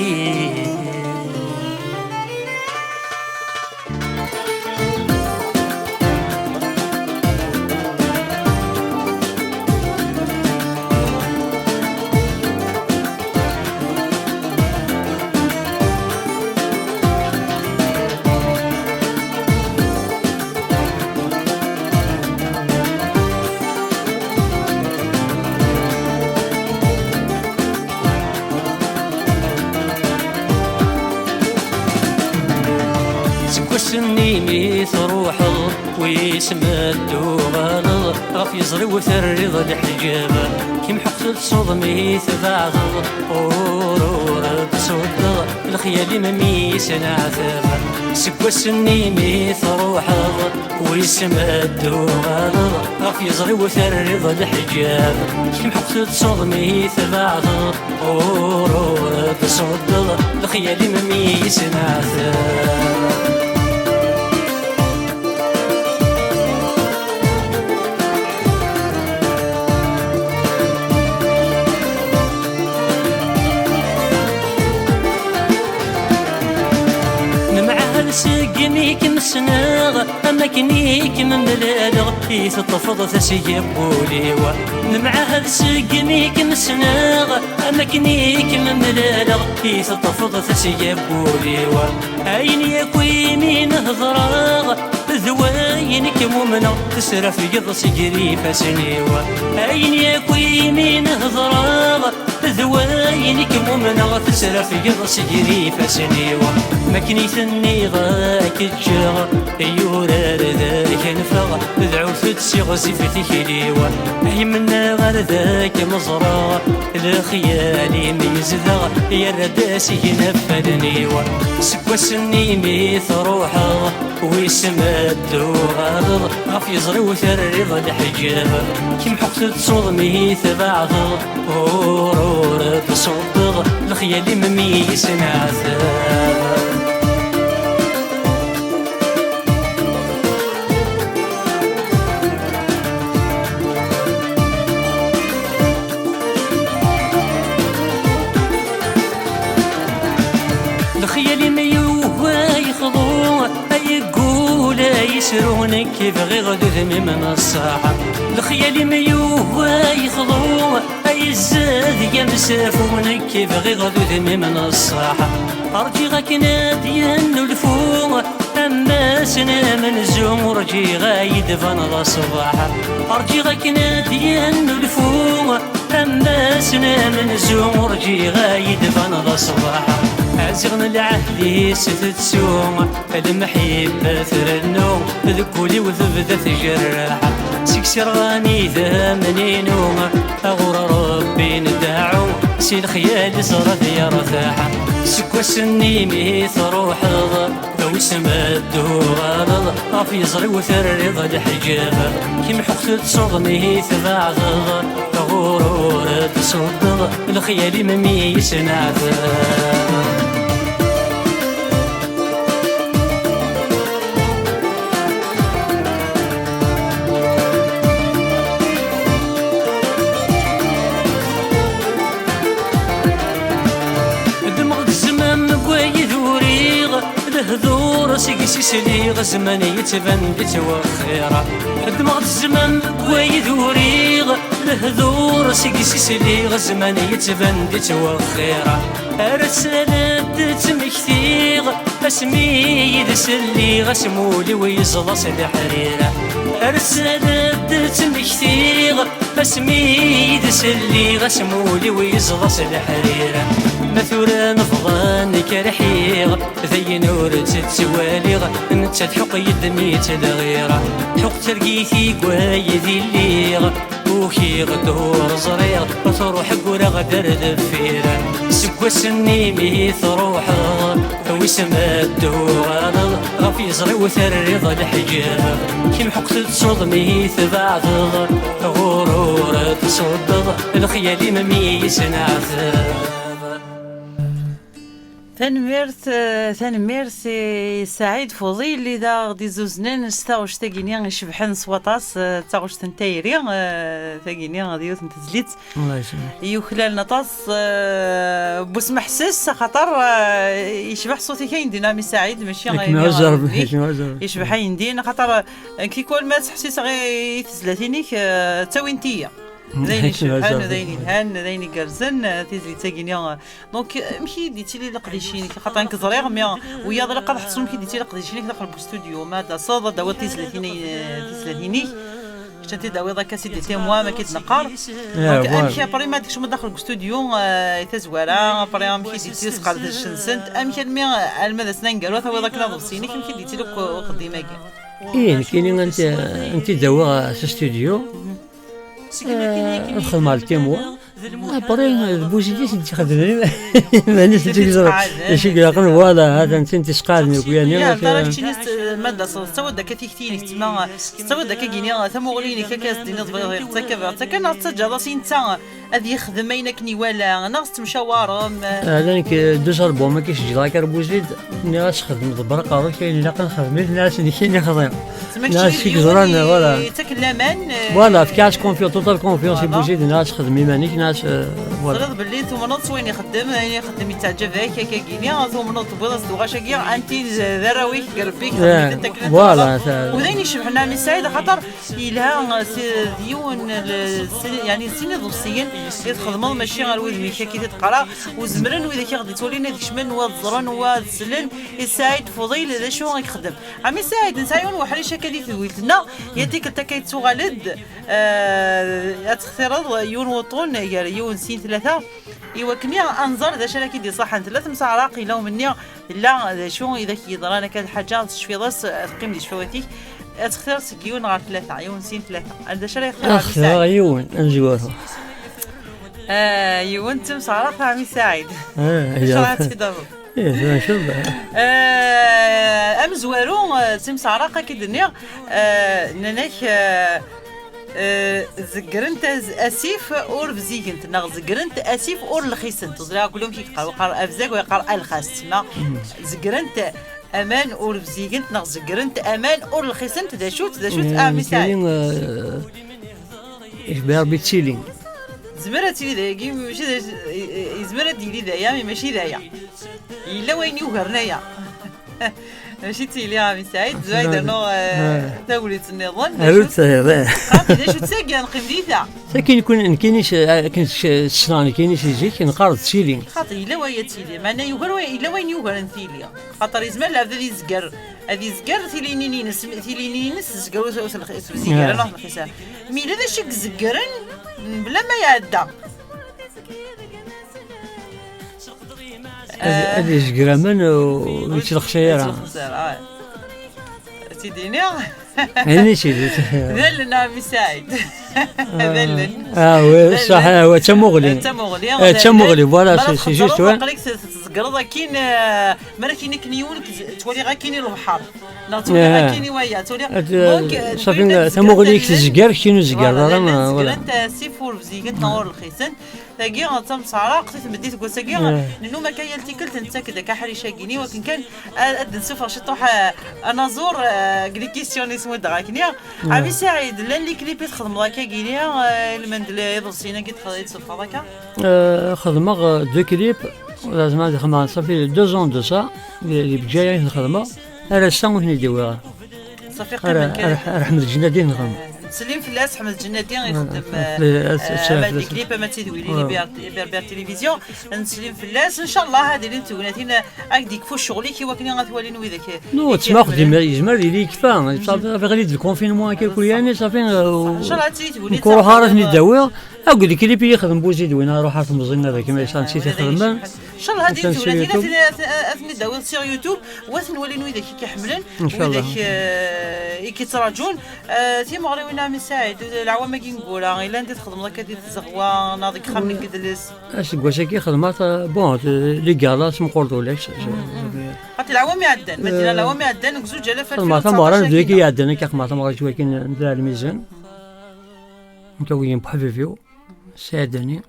Seg wass-nni mi truḥeḍ, wis ma d-tuɣaleḍ, ɣef yeẓri-w terriḍ leḥǧab. Kim ḥuqt tettsuḍ mi tbeɛdeḍ, ur, ur d-ṣuddeḍ, lexyal-im mi yesneɛtab. Seg wass-nni mi truḥeḍ, wis ma d-tuɣaleḍ, ɣef yeẓri-w terriḍ leḥǧab. Kim ḥuqt tettsuḍ mi tbeɛdeḍ, ur, ur d-ṣuddeḍ, lexyal-im mi yesneɛtab. Nemɛahad segmi kem-ssneɣ, am akken i kem-mlaleɣ, i teṭṭfeḍ tasga n wul-iw. Nemɛahad segmi kem-ssneɣ, am akken i kem-mlaleɣ, i teṭṭfeḍ tasga n wul-iw. Ayen yakk imi n-hedreɣ, d wayen i kem-umneɣ, tesrafgeḍ seg-r ifassen-iw. Ayen yakk imi n-hedreɣ, d wayen i kem-umneɣ, tesrafgeḍ seg-r ifassen-iw. Makken i tenniḍ ad k-ǧǧeɣ, yurar d ak-anfeɣ, dɛut-d si ɣzif tikli-w. Ay mennaɣ ar d ak-mẓreɣ, lexyal-im yezdeɣ, yerra-d asgen ɣef wallen-iw. Seg wass-nni mi truḥeḍ, wis ma d-tuɣaleḍ, ɣef yeẓri-w terriḍ leḥǧab. Kim ḥuqt tettsuḍ mi tbeɛdeḍ, ur, ur d-ṣuddeḍ, lexyal-im mi yesneɛtab. Lexyal-im yugi ad yexḍu, ay yeggul, ay yesru, nekk bɣiɣ d udem-im n ṣṣeḥ. Lexyal-im yugi ad yexḍu, ay yezzed, ay amsafu, nekk bɣiɣ d udem-im n ṣṣeḥ. Rǧiɣ akken ad d-yennulfu, am ass n amenzu, rǧiɣ ad yi-d-tbaneḍ ṣṣbeḥ. Rǧiɣ akken ad d-yennulfu, Am ass n amenzu ur ǧǧiɣ a yi-d-ban d aṣbaḥ. Ɛziɣ n lɛehd-is tettu, lemḥibba trennu, deg wul-iw tebda tjerreḥ. Seg sirɣan idammen-inu, ɣur Rebbi ndeɛɛu, si lexyal-is rad yertaḥ. Seg wass-nni mi truḥeḍ, a wissen ma d-tuɣaleḍ, ɣef yeẓri-w terriḍ leḥǧab. Kimḥuq tettuḍ mi tbeɛdeḍ, ɣur ur d-tṣuddeḍ, lexyal-im mi yesneɛtab. Ddmeɣ-d zzmam deg wayen d-uriɣ, lehdur seg-s i sliɣ, zzman yettban-d ittwexxir. Ddmeɣ-d zzmam deg wayen d-uriɣ, lehdur seg-s i sliɣ, zzman yettban-d ittwexxir. Ar ass-a la d-ttmektiɣ, asmi yid-s lliɣ, asmul-iw yeẓla s leḥrir. Ar ass-a la d-ttmektiɣ, asmi yid-s lliɣ, asmul-iw yeẓla s leḥrir. Ma tura nefḍen nekk rḥiɣ, d ayen ur tt-ttwaliɣ, netta tḥuq yid-m yettlɣiɣ. Tḥuq targit i gwayd i lliɣ, ukiɣ-d ur ẓriɣ, truḥ agguraɣ-d ar deffir. Seg wass-nni mi truḥeḍ, wissen ma d-tuɣaleḍ, ɣef yeẓri-w terriḍ leḥǧab. Kimḥuq tettuḍ mi tbeɛdeḍ, ɣur ur d-tṣuddeḍ, lexyal-im mi yesneɛtab. Tanemmirt, eh, tanemmirt i Saɛid Fuḍil i d aɣ-d-izuznen s taɣect-agi-nni icebḥen s waṭas, eh, d taɣect n tayri, eh, tagi-nni d yiwet n tezlit. Allah yesɛa. Yuklalen aṭas, eh, bu smeḥses, axaṭer, eh, yecbeḥ ṣṣut-ik ayendin a Mi Saɛid, mačči akken ayen iɛezzeb, akken aɛezzeb. Yecbeḥ ayendin, axaṭer, eh, tikwal ma ttḥessiseɣ i, i tezlatin-ik, eh, ttawint-iyi. D ayen icebḥen, d ayen yelhan, d ayen igerrzen, eh, tizlit-agi-nni, eh, donc, eh, amek i d-yettili leqdic-inek? Xaṭer nekk ẓriɣ, mi wiyaḍ ilaq ad ḥeṣṣun amek i d-yettili leqdic-inek daxel n ustudio, ma ad d-taseḍ, ad d-tawiḍ tizlatin-, eh, tizlatin-ik. Kečč ad t-id-tawiḍ akka, c'est des témoins, ma akka i d-neqqar. Donc, amek après ma d-tkecmeḍ daxel deg ustudyu, eh, i tazwara, après amek i d-yettili usqerdec-nsent, amek almi, eh, alma d ass-n aneggaru ad tawiḍ akken aḍebsi-inek, amek i d-yettili ukk-, uxeddim-agi? Ih, nekkini ad t-, ad t-id-awiɣ s ustudyu. Eh, ad xedmeɣ les témoins. Après, d Buzid i t-id-ixedmen. Iman-is d acu i yeẓra. D acu i ilaqen, voilà, hatan tin tisqaɛden akk yani. Ya, ṭara keččini, ma d-taseḍ, tettawiḍ-d akka tikti-inek, tma, tettawiḍ-d akka gini, tamuɣli-inek, akka as-d-tiniḍ bɣiɣ, bɣiɣ, ttaka, bɣiɣ, ttaka, neɣ tettaǧǧaḍ-as i netta ad yexdem ayen akken iwala, neɣ tettemcawarem? Ah, la, nekk, deux albums akka i seǧleɣ akka ar Buzid, nniɣ-as xedmeḍ ḍebber aqerru-k, ayen ilaqen xedm-it, nniɣ-as nekk i xḍiɣ. Nniɣ-as kik ẓran, voilà. Yettaken laman, eh, voilà, fkiɣ-as confiance, total confiance i Buzid, nniɣ-as xdem iman-ik, nniɣ-as, eh, voilà. Teẓriḍ belli tumneḍ s wayen ixeddem, ayen ixeddem yettaɛǧab-ak, akka gini, tumneḍ tewwiḍ-as-d lɣaci-agi, anti d, d arraw-ik, deg Rebbi-k, eh, xedmen-itent akken ad voilà, tewweḍ. U d ayen icebḥen a Mi Saɛid, axaṭer yelha, eh, s, d yiwen l-, s, yani, sin iḍebsiyen i txedmeḍ, mačči ar wudem-ik akka i t-id-qqareɣ, u zemren widak i ɣ-d-ittwalin ad kecmen, wa ad ẓren, wa ad slen i Saɛid Fuḍil d acu i ixeddem. A Mi Saɛid, nesɛa yiwen weḥric akka di tedwilt-nneɣ, ya tikkelt akka yettuɣal-d, eh, ad textireḍ yiwen wuṭṭun gar yiwen, sin, tlata, i wakken ad nẓer d acu ara k-id-iṣaḥen. Tella temseɛraq, yella umenni, tella d acu i d ak-yeḍran akka d lḥaǧa, tecfiḍ-as, teqqim di tcfawat-ik, ad textireḍ seg yiwen ɣer tlata, yiwen, sin, tlata. D acu ara yextir a Mi Saɛid? Ad xtireɣ yiwen, amezwaru. Ah, yiwen d timseɛraq a Mi Saɛid. Ah, d acu ara tt-id-tawiḍ? Ih, tura cebbeḥ. Eh, amezwaru, eh, d timseɛraq, akka i d-nniɣ, eh, nnan-ak, eh, eh, zegrent az-, asif ur bzigent, neɣ zegrent asif ur lxisent. Ur ẓriɣ akk amek i yeqqar, yeqqar abzag, wa yeqqar alxas, tma. Zegrent aman ur bzigent, neɣ zegrent aman ur lxisent, d acu-tt, d acu-tt, eh, a Mi Saɛid? Nekkini, eh, icebbeḥ Rebbi d tili. Tezmer ad tili d ayagi, mačči d, yezmer ad d-yili d aya, mais mačči d aya. Yella wayen yugaren aya. Mačči d tili, a Mi Saɛid, zwayd rnu, eh, tagnit nniḍen. Aru tesɛiḍ, eh. Xaṭi, d acu d tagi, ad neqqim di ta. Sakin kun, nekkini s-, akken s-, ssneɣ nekkini si zik, neqqar d tili. Xaṭi, yella waya d tili. Meɛna yugar wa-, yella wayen yugaren tili. Xaṭer yezmer lɛebd ad yezger, ad yezger tilinin-ines, tilinin-ines tezger ur, ur telxi-, ur tebzig ara, neɣ telxis ara. Mi yella d acu i izeggren, bla ma iɛedda. Ad ad yezger aman ur yettleqsay ara. Ur yettleqsay ara, ah. Ad tt-id-iniɣ. Ayen i d-, d allen a ɛemmi Saɛid. D allen. Ah, oui, d ṣṣeḥ, allen. Ah, oui, d tamuɣli. D tamuɣli, eh, d tamuɣli, voilà, c'est juste, ouais. Aql-ik tetzegreḍ akkin, eh, mi ara k-iniken yiwen, ttwaliɣ akkin i lebḥer. Neɣ ttwaliɣ akkin i waya, ttwaliɣ. Donc, eh, ṣafi, tamuɣli-ik tezger, keččini ur tezgireḍ ara, voilà. Zegren asif ur bzigent neɣ ur lxisent. Tagi d tamseɛraqt i tmeddit n wass-agi. Nennum akka yal tikkelt nettak-d akka aḥric-agi-ni, wakken kan ad, ad d-nessufeɣ ciṭuḥ, eh, anaẓur, eh, deg les questions-nni s muddeɣ akkenni. Ɛemmi Saɛid, llan les clips i txedmeḍ akka-gini, eh, lmend n iḍebsiyen-agi i txedmeḍ akka? Eh, xedmeɣ, eh, deux clips, lazem ad xedmeɣ, ça fait deux ans de ça, di, di Bgayet i ten-xedmeɣ, ar ass-a ur ten-id-uwiɣ ara. Ṣafi, qqimen kan. Ar, ar Ḥmed Ǧennadi nexdem. Nettsellim fell-as, Ḥmed Ǧennadi ixeddem, eh, ama d les clips, ama d tidwilin, i Ber-, i Berber Télévision. Nettsellim fell-as, ncallah ad ilint tegnatin, eh, ad d-yekfu ccɣel-ik i wakken ad t-walin widak, eh, no, ttmax dima yezmer ad yili yekfa. Ṣafi, ɣer le confinement akka, kul yani, ṣafi, eh, ncallah ad tili tegnit. Ur ruḥ ara ad ten-id-awiɣ. Akked les clips i yexdem Buzid, win ara ruḥ ar temẓin ad akem ay sɛan si tixedmen. Ncallah ad ilint tegnatin ad ten-id-awiḍ sur YouTube. Wa ten-walin widak i k-iḥemmlen, ncallah. Widak, eh, i k-ittraǧun. Eh, timeɣriwin a ɛemmi Saɛid, leɛwam-agi ineggura, yella anda i txedmeḍ akka di tzeɣwa, neɣ deg uxxam n yidles? Aseggas-agi xedmeɣ ta-, bon, les galas meqqer d ulac. Xaṭi leɛwam iɛeddan, ma d-yenna leɛwam iɛeddan, deg zuǧ alaf xedmeɣ tameɣra n deg iɛeddan, akka xedmeɣ tameɣra n Lmizan. Nekk akked yemḥabibiw, Saɛid Dani.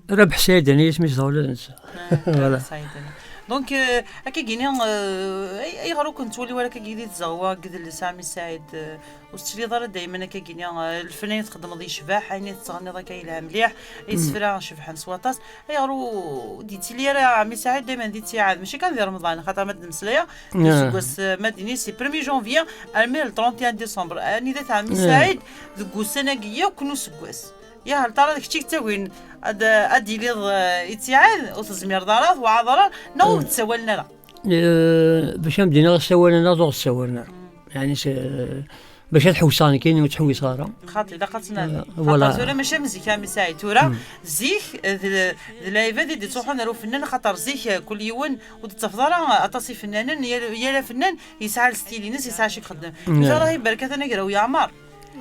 Rabeḥ Saɛid Dani, isem-is ula d netta. Ah, voilà. Rabeḥ Saɛid Dani. Donc, euh, akka gini, euh, ay-, ayɣer ur ken-nettwali wara akka gini di tzeɣwa, deg yidles a ɛemmi Saɛid, euh, ur tettiliḍ ara daymen akka gini, euh, lfen ayen txeddmeḍ yecbeḥ, ayen i tettɣenniḍ akka yelha mliḥ, isefra cebḥen s waṭas. Ayɣer ur d-yettili ara ɛemmi Saɛid daymen di ttiɛad? Mačči kan di Remḍan, xaṭer ma d-nemmeslaya, d aseggas, euh, ma d-nini, si premier janvier armi le trente et un décembre. Anida-t ɛemmi Saɛid deg wussan-agi yakk n useggas? Yah, hal tara d kečč i yettagin ad, ad d-tiliḍ, eh, i ttiɛad, ur tezmireḍ ara, tewɛaḍ ara, neɣ ur d-ssawalen ara? Eh, bac ad m-d-iniɣ ssawalen neɣ ur ssawalen ara. Yeɛni, s-, bac ad ḥewseɣ nekkini ur ttḥewwiseɣ ara. Xaṭi, ilaq ad tnadiḍ. Eh, voilà. Xaṭer tura mačči am zik a ɛemmi Saɛid. Tura, zik, eh, d, d lɛibad i d-ittruḥun ar ufennan, xaṭer zik, eh, kul yiwen ur d-tettafeḍ ara aṭas ifennanen, yal, yal afennan yesɛa lstil-ines, yesɛa acu i ixeddem. Ncallah ibarek atan agraw yeɛmer.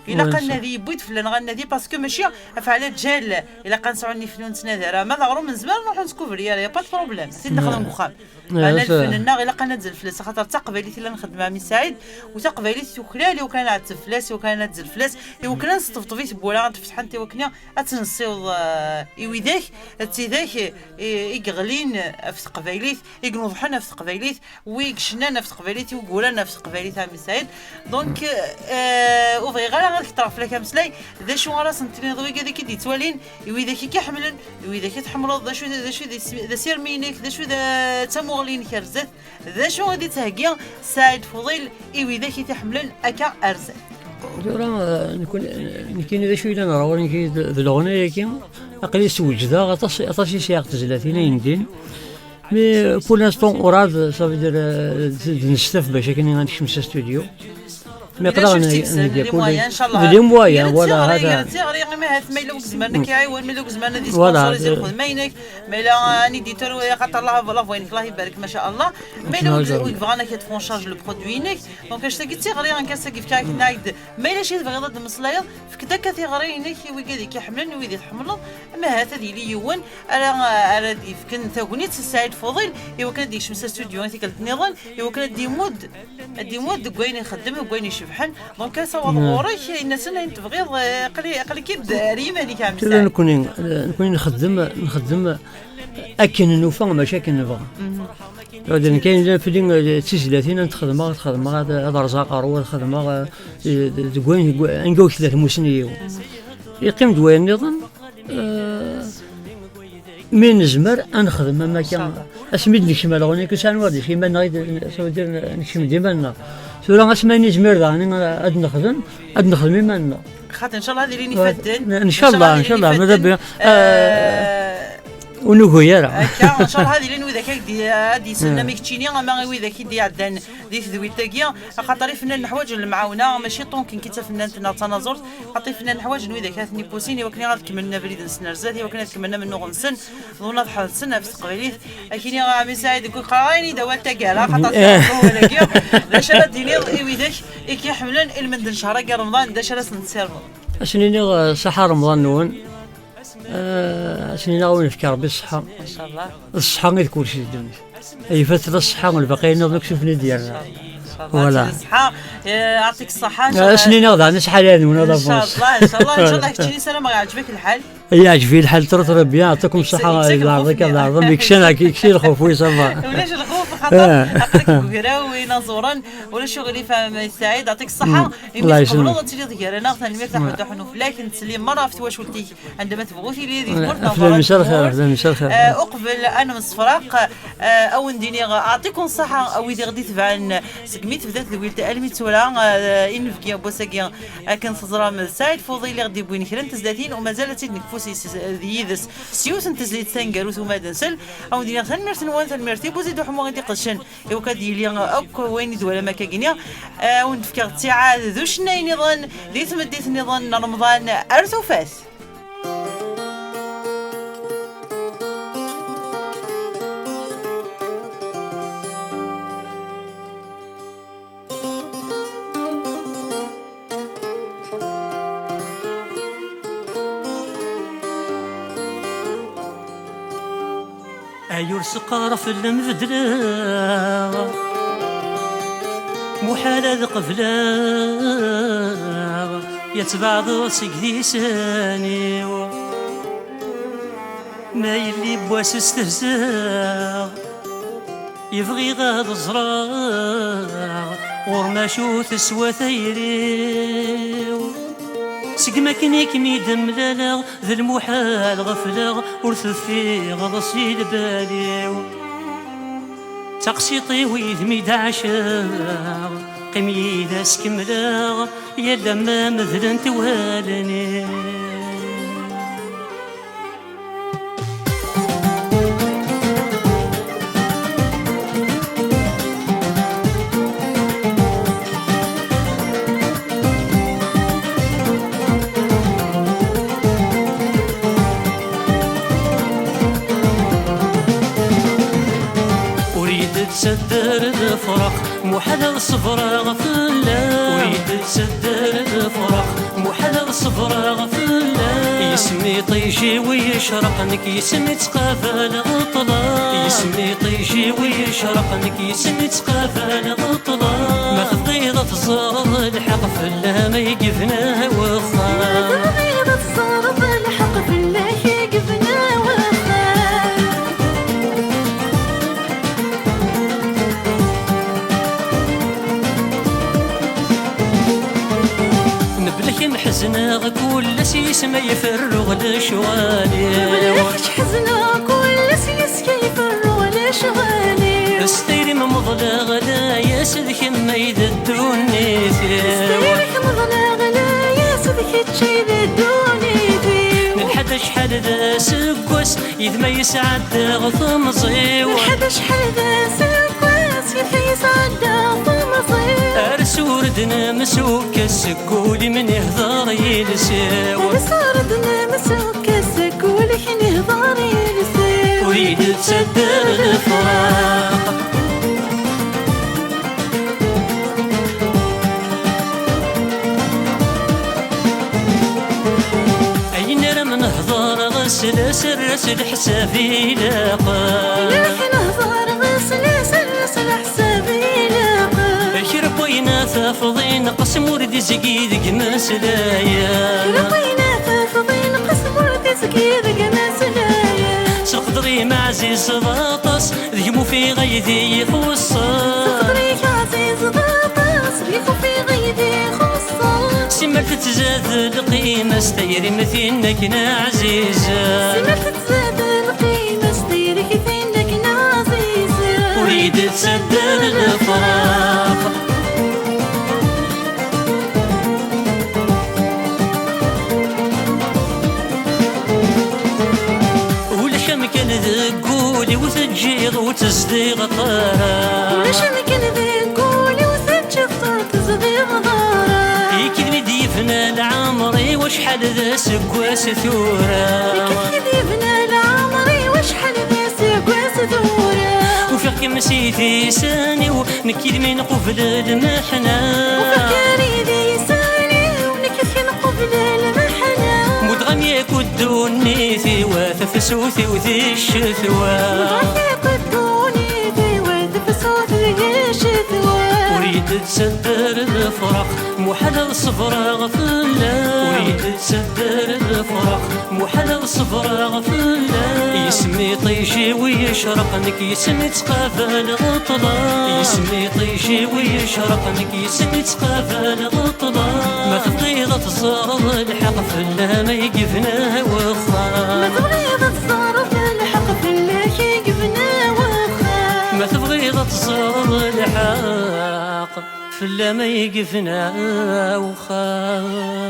Ilaq ad nadi, yewwi-d fell-aneɣ ad nadi, parce que mačči ɣef ɛla ǧal ilaq ad nesɛu nnif-nni ur nettnadi ara. Ma d aɣrum nezmer ad nruḥ ad neskubri ara, y a pas de problème. Ad t-id-nexdem deg uxxam. Meɛna lfen-nneɣ ilaq ad nazzel fell-as, axaṭer d taqbaylit i la nxeddem a ɛemmi Saɛid, u taqbaylit tuklal i wakken ad nɛetteb fell-as, i wakken ad nazzel fell-as, i wakken ad nesṭebṭeb i tewwura ad d-fetḥent, i wakken ad tt-nessiweḍ, eh, i widak, d tidak i, i yeɣlin ɣef teqbaylit, i inuḍḥen ɣef teqbaylit, wi icennan ɣef teqbaylit, i wuguren ɣef teqbaylit a ɛemmi Saɛid. Donc, euh, ur bɣiɣ ara ad ketreɣ fell-ak ameslay. D acu ara sen-tiniḍ wigad i k-id-yettwalin, i widak i k-iḥemmlen, i widak i tḥemmleḍ? D acu, d acu d is-, d asirem-inek, d acu d, d tamuɣli-inek ar zdat? D acu i d-yettheggi Saɛid Fuḍil i widak i t-iḥemmlen akka ar zdat? Tura, eh, nekkini, nekkini d acu yellan ɣer ɣur-i, nekkini d, d leɣna-agi, aql-i swejdeɣ, aṭas, aṭas i sɛiɣ tezlatin ayendin. Mais pour l'instant, urɛad, ça veut dire, euh, d, d nestaf bac akken ad nekcem s studio. Mais aql-aɣ n-, ngi les moyens, ncallah. D les moyens, voilà, d tiɣri, hada. D tiɣri, imi ahat ma yella ur yezmir ad k-iɛiwen, ma yella ur yezmir ad yesponsorise lxedma-inek, ma yella un éditeur, xaṭer la, la voix-inek, Allah ibarek, ma sha Allah. Ma yella ur yebɣi ad k-yefk en charge le produit-inek. Donc, anect-agi d tiɣri, anka ass-agi fkiɣ-ak-d, ma yella acu i tebɣiḍ ad d-temmeslayeḍ, fek-d akka tiɣri-inek i wigad i k-iḥemmlen, i wid i tḥemmleḍ, ama ahat ad yili yiwen ara, ara d-yefken tagnit i Saɛid Fuḍil, i wakken ad d-yekcem s studio i tikkelt nniḍen, i wakken ad d-imudd, ad d-imudd deg wayen ixeddem, deg wayen icebḥen. Donc, asawaḍ ɣur-k, in-asen ayen tebɣiḍ, eh, aql-i, aql-ik-id ar yiman-ik, a ɛemmi Saɛid. Nekkni, eh, nekkni nxeddem, nxeddem akken nufa, mačči akken nebɣa. Ur d-, nekk ayen yellan fell-i, eh, d tizlatin ad xedmeɣ, ad xedmeɣ, ad, ad rẓeɣ aqerru, ad xedmeɣ, eh, deg wayen, deg wa-, anga ur tella tmussni-iw. Yeqqim-d wayen nniḍen, eh, mi nezmer ad nexdem am akka. Asmi d-nekcem ar ɣur-neɣ, ur sɛan wayeḍ iman-nneɣ i d-, ça veut dire, nekcem d iman-nneɣ. Tura asmi nezmir daɣen ad nexdem, ad nexdem iman-nneɣ. Xaṭi, ncallah ad ilin ifadden. Ncallah, ncallah, ma d Rebbi. Eh, Ur nugi ara. Akka, ncallah ad ilin widak ad d-, ad d-yeslen, ama i keččini, ama i widak i d-iɛeddan di tedwilt-agi, axaṭer ifennanen ḥwaǧen lemɛawna, mačči ṭunken ki d tafennant neɣ d tanaẓurt, axaṭer ifennanen ḥwaǧen widak ad ten-ipusin i wakken ad kemmlen abrid-nsen ar zdat, i wakken ad kemmlen amennuɣ-nsen, ḍun ad ḥersen ɣef teqbaylit. Akini a ɛemmi Saɛid deg uqerray-nni d awal taggara, xaṭer eh, awal-agi, d acu ara d-tiniḍ i widak i k-iḥemmlen i lmend n ccher-agi Remḍan, d acu ara sen-tessirmeḍ? Ad sen-iniɣ, eh, ṣaḥa Remḍan-nwen. Eh, ad sen-iniɣ a wen-yefk Rebbi ṣṣeḥḥa. Incallah. D ṣṣeḥḥa i d kulci di ddunit. Yif-it la ṣṣeḥḥa, lbaqi nniḍen akk sufni d-yerna. Incallah. Voilà. Ṣṣeḥḥa, eh, aɛṭik ṣṣeḥḥa, eh, ad sen-iniɣ daɣen acḥal ara nwen ad abunṣ. Incallah, incallah, incallah, keččini ssarameɣ yeɛǧeb-ak lḥal. Yeɛǧeb-iyi lḥal, ṭrut Rebbi, yeɛṭikum ṣṣeḥḥa, yeɛṭik lxuf-nni. Yeɛṭik lxuf-nni. Ulac lxuf, xaṭer aql-ik deg ugraw inaẓuren, ulac uɣilif a Ɛemmi Saɛid, yeɛṭik ṣṣeḥḥa. Imi tqebleḍ ad tiliḍ gar-aneɣ, tanemmirt a Ḥmed Uḥnu fell-ak, nettsellim merra ɣef twacult-ik, anda ma tebɣu tili di tmurt neɣ berra n tmurt. Fell-am lxir, fell-am lxir. Eh, uqbel ad nemsefraq, eh, a wen-d-iniɣ, yeɛṭikum ṣṣeḥḥa, a wid i ɣ-d-itebɛen segmi tebda tedwilt almi d tura, eh, inebgi n wass-agi, akken teẓram, d Saɛid Fuḍil i ɣ-d-iwwin kra n tezlatin, u mazal ad tt-id-nekfu s, s, d yid-s s yiwet n tezlit taneggarut uma d nsel. A wen-d-iniɣ tanemmirt-nwen, tanemmirt i Buzid Uḥemmu i d-iqeccen i wakken ad yili akk wayen i d-twalam akka-gini. A wen-d-fkeɣ ttiɛad d ucennay nniḍen di tmeddit nniḍen n Remḍan ar tufat. Ay ur seqqar fell-am bedleɣ, muḥal ad qebleɣ, ya tbeɛdeḍ seg disan-iw. Ma yelli n wass stehzaɣ, i bɣiɣ ad ẓreɣ ɣur-m acu teswa tayri-w. Segmi akken i kem-id-mlaleɣ, d lmuḥal ɣefleɣ, ur teffiɣeḍ si lbal-iw. D taqsiṭ-iw i d-mi d-ɛaceɣ, qqim yid-s kemmleɣ, yal ma medlent wallen-iw. Ur yi-d-ttadder lefraq, muḥal ad ṣebreɣ fell-am. Ur yi-d-ttadder lefraq, muḥal ad ṣebreɣ fell-am. Yis-m iṭij-iw yecreq, nekk yis-m i ttqabaleɣ ṭṭlam. Yis-m iṭij-iw yecreq, nekk yis-m i ttqabaleɣ ṭṭlam. Ma tebɣiḍ ad teẓreḍ lḥeqq, fell-am ay yebna wexxam. Ma tebɣiḍ ad teẓreḍ lḥeqq, fell-ak ay yebna wexxam. Mebla kemm ḥezneɣ kul ass, yis-m ay ferruɣ lecɣal-iw. Mebla kečč ḥezneɣ kul ass, yis-k ay ferruɣ lecɣal-iw. S tayri-m meḍleɣ layas, d kemm ay d ddunit-iw. S tayri-k meḍleɣ layas, d kečč ay d ddunit-iw. Nelḥa-d acḥal d aseggas, yid-m ay sɛeddaɣ temẓi-w. Nelḥa-d acḥal d aseggas, yid-k ay sɛeddaɣ temẓi-w. Ar s ur d-nemsukkas, seg wul-im nehḍer yiles-iw. Ar s ur d-nemsukkas, seg wul-ik nehḍer yiles-iw. Ur yi-d-ttadder lefraq. Ayen ara m-nehḍer ɣas la serr-as leḥsab ilaqen. Ayen ara k-nehḍer ɣas la serr-as leḥsab ilaqen. Kra n wayen ad tafeḍ ineqqes ma ur d-izgi deg imeslayen. Kra n wayen ad tafeḍ ineqqes ma ur d-izgi deg imeslayen. S leqder-im ɛzizeḍ aṭas, deg-m ufiɣ aydi ixuṣṣen. S leqder-ik ɛzizeḍ aṭas, deg-k ufiɣ aydi ixuṣṣen. Simmal tettzad lqima s tayri-m tin akken ɛzizen. Simmal tettzad lqima s tayri-k tin akken ɛzizen. Ur yi-d-ttadder lefraq. Ulac amkan Ulac amkan deg wul-iw teǧǧiḍ ur tezdiɣeḍ ara. Ikid mi d-yebna leɛmer-iw acḥal d aseggas tura. Ikid mi d-yebna leɛmer-iw acḥal d aseggas tura. Ufiɣ-kem si tisan-iw, nekk d mi nqubel lmeḥna. Ufiɣ-kem si tisan-iw, nekk d mi nqubel lmeḥna. Mudɣam yakk ddunit-iw, tafsut-iw di ccetwa. Mudɣam yakk ddunit-iw, tafsut di ccetwa. Ur yi-d-ttedder lefraq, muḥal ad ṣebreɣ fell-am. Ur yi-d-ttedder lefraq, muḥal ad ṣebreɣ fell-am. Yisem iṭij-iw yecreq, nekk yisem ittqabal ṭṭlam. Yisem iṭij-iw yecreq, nekk yisem ittqabal ṭṭlam. Ma tebɣiḍ ad teẓreḍ lḥeqq, fell-am ay yebna wexxam. Ma tebɣiḍ ad teẓreḍ lḥeqq, fell-ak ay yebna wexxam. Ma tebɣiḍ ad teẓreḍ lḥeqq, fell-am ay yebna wexxam.